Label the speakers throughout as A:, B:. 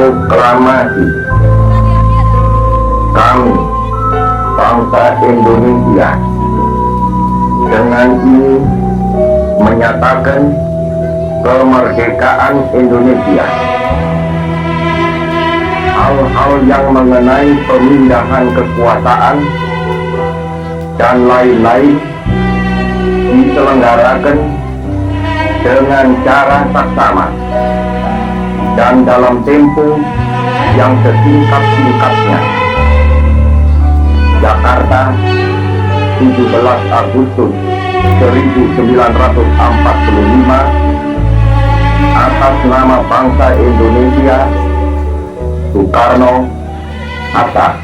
A: Proklamasi. Kami, bangsa Indonesia, dengan ini menyatakan kemerdekaan Indonesia. Hal-hal yang mengenai pemindahan kekuasaan dan lain-lain diselenggarakan dengan cara saksama dan dalam tempo yang sesingkat-singkatnya. Jakarta, 17 Agustus 1945, atas nama bangsa Indonesia, Soekarno Hatta.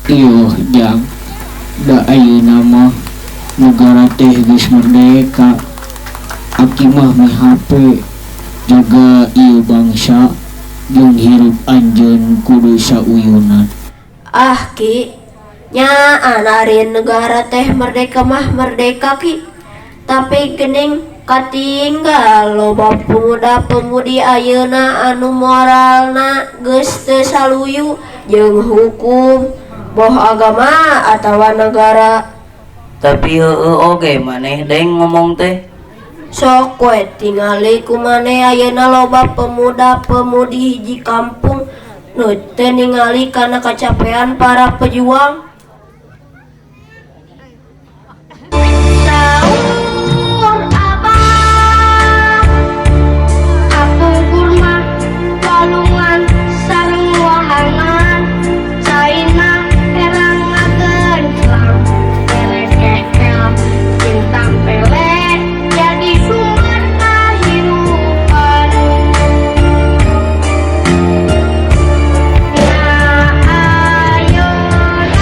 B: Iuh jang, da ayeuna mah negara teh geus merdeka. Aki mah mihape jaga ieu bangsa jeung hirup anjeun kudu sauyunan.
C: Ah Ki, nyaan ari negara teh merdeka mah merdeka Ki. Tapi gening katinggal loba pemuda-pemudi ayeuna anu moralna geus teu saluyu jeung hukum boh agama atawa negara.
D: Tapi heueuh oge maneh deng ngomong teh.
C: Sok we tingali ku maneh ayeuna loba pemuda-pemudi hiji kampung nu teu ningali kana kacapean para pejuang.
E: Saur abah kapungkur mah walungan sareng wahangan caina herang ngagenclang perekehkel bintang pele jadi sumber kahirupan. Nah ayeuna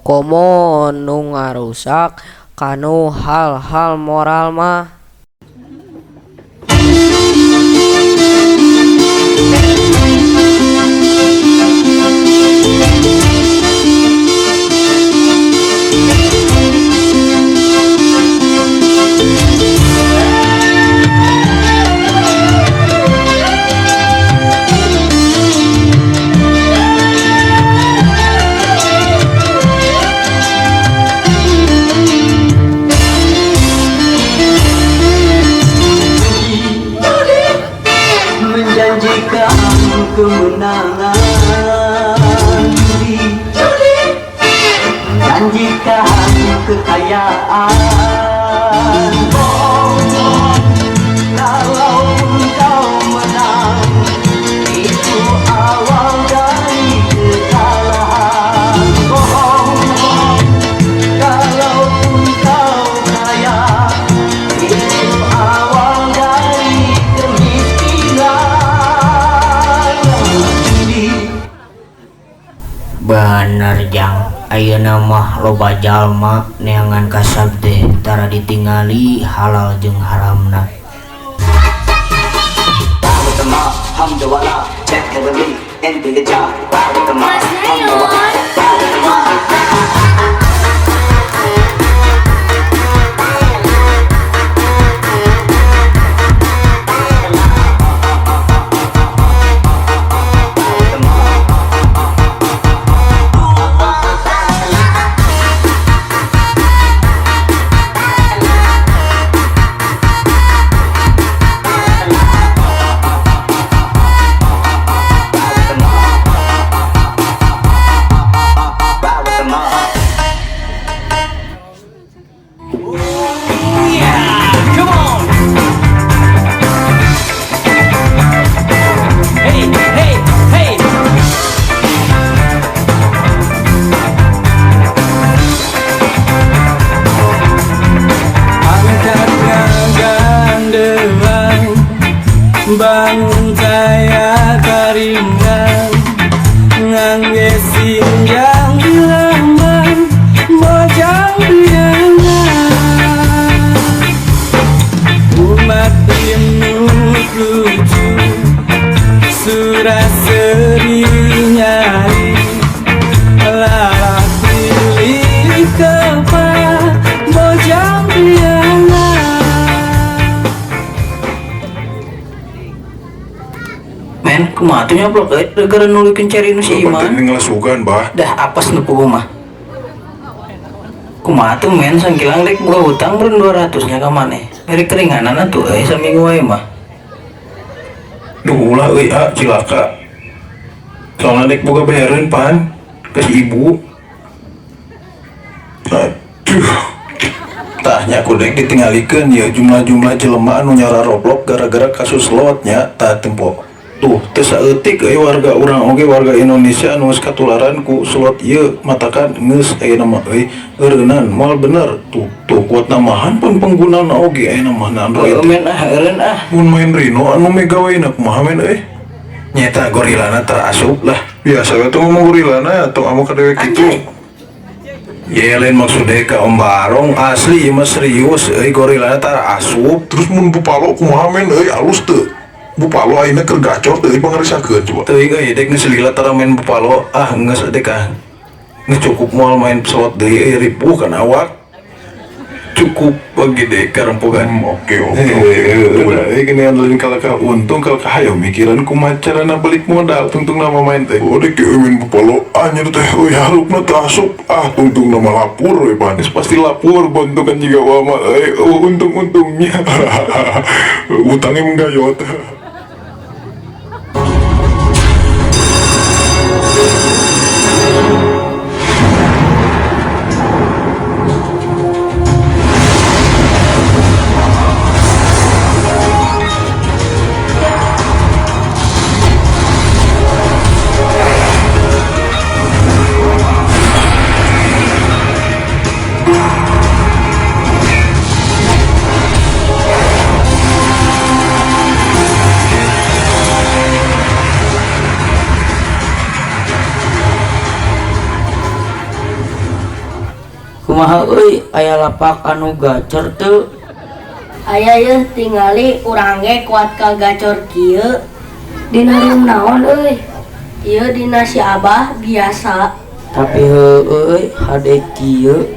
C: Komo nu ngarusak kanu hal-hal moral mah.
F: Menjanjikan kemenangan, menjanjikan kekayaan. Bohong, kalau kau menang, itu awal dari kekalahan. Bohong, kalau kau kaya, itu awal dari kemiskinan.
D: Bener jang, ayeuna mah loba jalma neangan kasab teh tara ditingali halal jeung haramna.
G: Bangun kaya karingan ngangge sinjang dilaman mojang biangan umat imut lucu surah seri nyari lalah pilih kepa mojang biangan.
H: Men, kumaha tuh nyoblok euy gara-gara nuluykeun ceri nu si Iman.
I: Penting ngelasugan, bah.
H: Dah apes nu puguh mah. Kumaha tuh men sangkilang rek boga hutang beureun 200 nya ka maneh. Bere keringanan atuh euy saminggu wae mah.
I: Duh ulah euy ah cilaka. Soalna rek boga bayareun pan ke si ibu. Aduh. Tah nya ku dek ditinggalikeun ieu jumlah-jumlah jelema anu nyararoblok gara-gara kasus slot nya tah tempo. Tuh, teu saeutik euy warga urang oge warga Indonesia anu geus katularan ku slot ieu matakan geus ayeuna mah euy eureunnan moal bener. Tuh, tuh kuat namahan pun penggunana oge ayeuna mah na Android.
H: Heueuh men ah eureun ah.
I: Mun main Rino anu megawena kumaha men euy? Nyeta gorilana terasup lah. Biasa we tuh ngomong gorilana atau amo ka dewek kitu. Ye lain maksudnya ka Om Barong asli ieu mah serius euy gorilana terasup. Terus mun bupalo kumaha men euy alus teu? Bupalo ayeuna keur gacor teuing pangarisakeun coba.
H: Teuing euy dek geus lila tara main bupalo ah geus dek ah. Geus cukup moal main slot deui euy ripuh kana awak.
I: Cukup bagi dek karempogan. Oke oke oke. Euy gini andelin kalakah untung kalakah hayo mikiran kumaha carana balik modal tungtung nama main teh. Oh dek euy main bupalo anjir teh euy harupna teh asup ah tungtung nama lapor euy panis pasti lapor bontokan jiga wama euy untung-untungnya. Utangnya menggayot.
B: Kumaha euy, aya lapak anu gacor teu?
E: Aya yeuh, tingali urang ge kuat ka gacor kieu. Dina rium naon euy? Ieu dina si Abah biasa.
B: Tapi heueuh euy, hade kieu.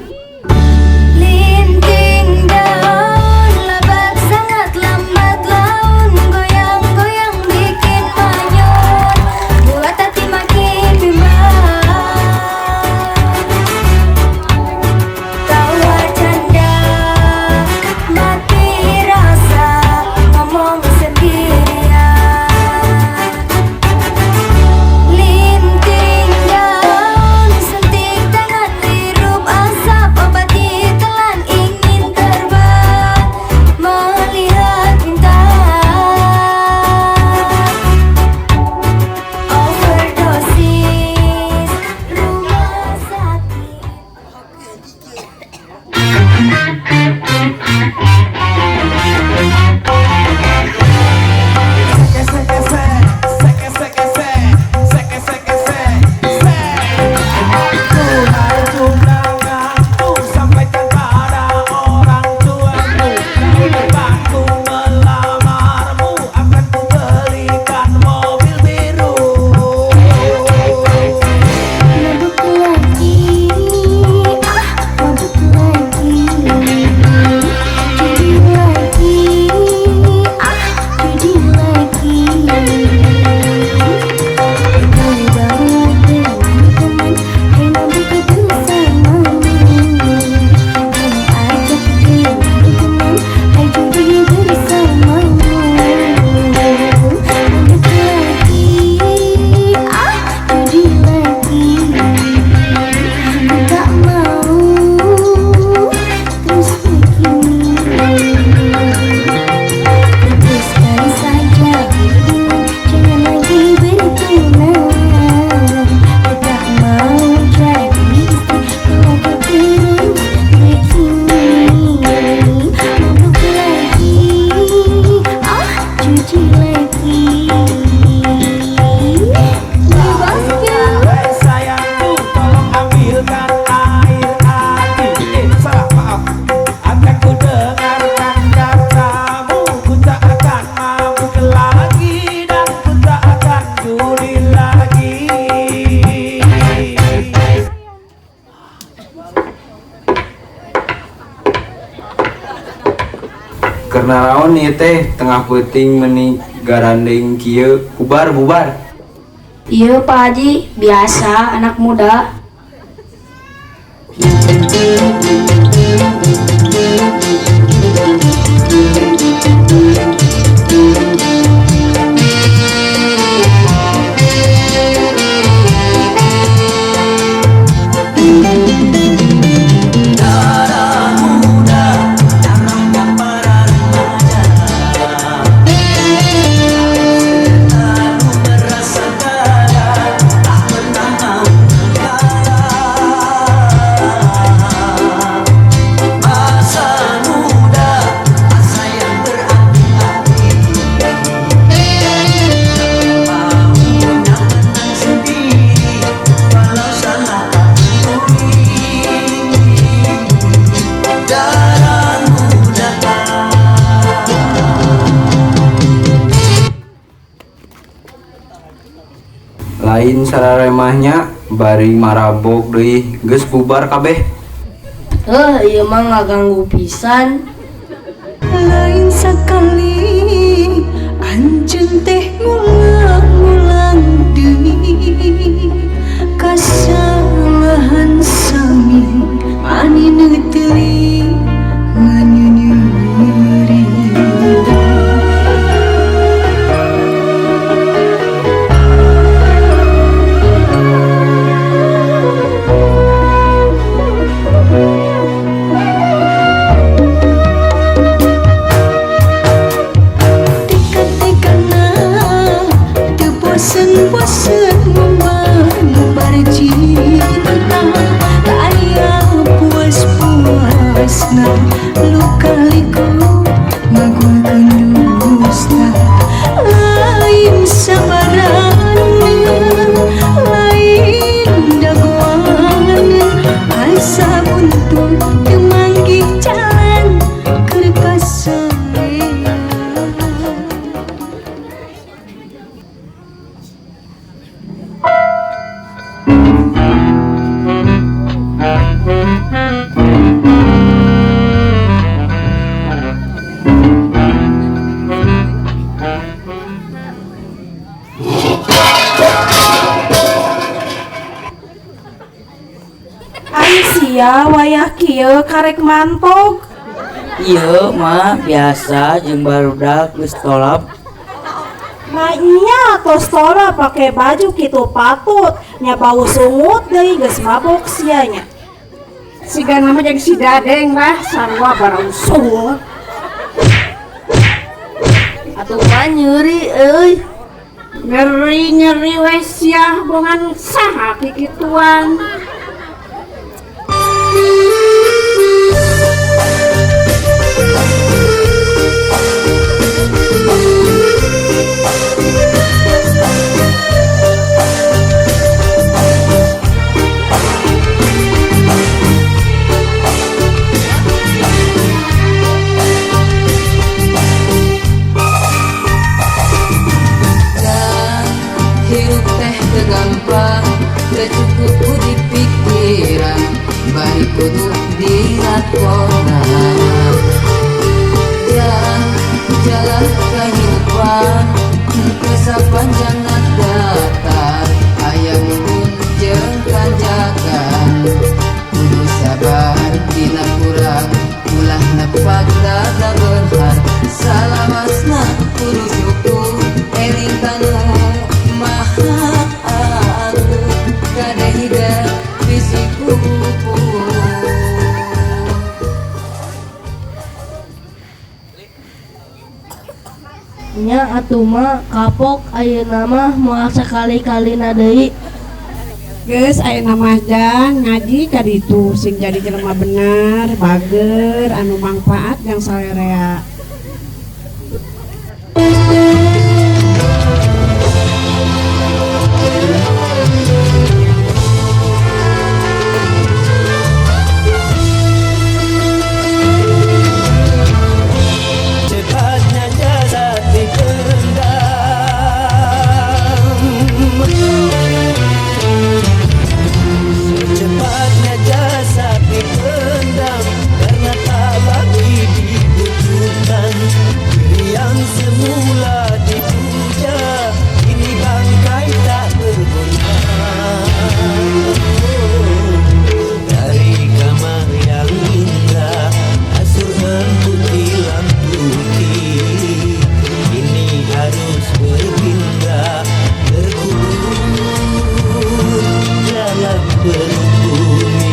J: Linting daun lebat sangat lambat laun, goyang-goyang bikin manyun, buat hati makin bimbang. Tawa canda mati rasa, ngomong sendirian. Linting daun sentik tangan hirup asap, obat ditelan ingin terbang melihat bintang. Overdosis rumah sakit.
G: Aku naik tunanganku, sampaikan pada orang tuaku. Tahun depan ku melamarmu, akan ku belikan mobil biru.
J: Mabuk lagi, ah mabuk lagi, judi lagi, ah judi lagi. Bawa teman-teman, hai mabuk bersamamu. Dan ajak teman-teman, hai judi bersamamu. Mabuk lagi, ah judi lagi. Ku tak mau terus begini. Putuskan saja hubungan, jangan lagi bertunangan. Ku tak mau jadi istri kalau kau terus begini. Mabuk lagi, ah judi lagi.
G: Hai sayangku, tolong ambilkan air hati. Salah, maaf. Akan ku dengarkan katamu, ku tak akan mabuk lagi dan ku tak akan judi lagi.
K: Keur naraon ieu teh tengah peuting meuni garandeng kieu, bubar bubar.
E: Iya Pak Haji, biasa anak muda.
F: Darah muda, darahnya para remaja, selalu merasa kalah, tak pernah mau kalah. Masa muda, masa yang berapi-api, mau menang sendiri, walau salah tak peduli. Darah muda.
K: Lain sararemahnya bari marabok deui, geus bubar kabeh.
E: Heuh, ieu mah ngaganggu pisan.
J: Lain sakali anjeun teh ngulang-ngulang deui kasalahan sami mani neuteuli nganyeunyeureun. Tika-tikana teu
L: Sia wayah kieu karek mantog?
B: Ieu mah biasa jeung barudak geus tolap.
L: Nya tos tolap pake baju kitu patut nya, bau sungut deui, geus mabok sia nya.
M: Siga nama jeung si Dadeng lah, sarua barau sungut.
E: Atuh mah nyeri euy.
M: Nyeri nyeri we sia, bongan saha kikituan.
F: Hirup teh teu gampang, teu cukup ku dipikiran, bari kudu dilakonan. Jalan jalan kehidupan teu sapanjang datar, aya mundun jeung tanjakan. Kudu sabar dina kurang, ulah nepak dada beunghar. Salawasna kudu syukur, eling kanu Maha Agung, kade hidup bisi pupur.
E: Nya atuh mah kapok ayeuna mah moal sakali-kalina deui.
M: Geus ayeuna mah jang ngaji ka ditu sing jadi jelema bener, bager, anu mangfaat jang salerea.
G: Cepatnya jasad dipendam, secepatnya jasad dipendam, karena tak lagi dibutuhkan. Diri yang semula dipuja, kini bangkai tak berguna. Dari kamar yang indah, kasur empuk tilam putih, kini harus berpindah, terkubur dalam perut bumi.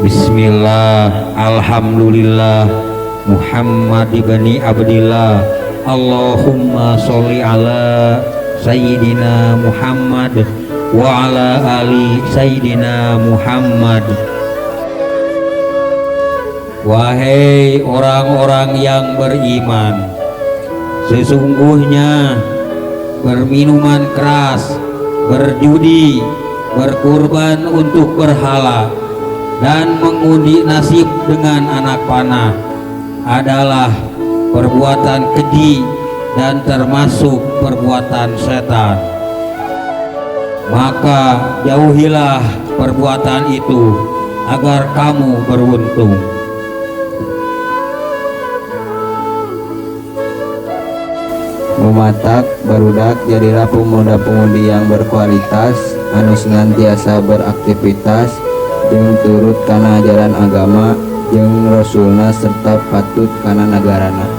N: Bismillah, alhamdulillah, Muhammad ibni Abdillah. Allahumma sholli ala Sayyidina Muhammad wa ala ali Sayyidina Muhammad. Wahai orang-orang yang beriman, sesungguhnya berminuman keras, berjudi, berkurban untuk berhala, dan mengundi nasib dengan anak panah adalah perbuatan keji dan termasuk perbuatan setan. Maka jauhilah perbuatan itu agar kamu beruntung.
K: Mumatak barudak, jadilah pemuda-pemudi yang berkualitas anu senantiasa beraktivitas jeung turut kana ajaran agama jeung rasulna serta patut kana nagarana.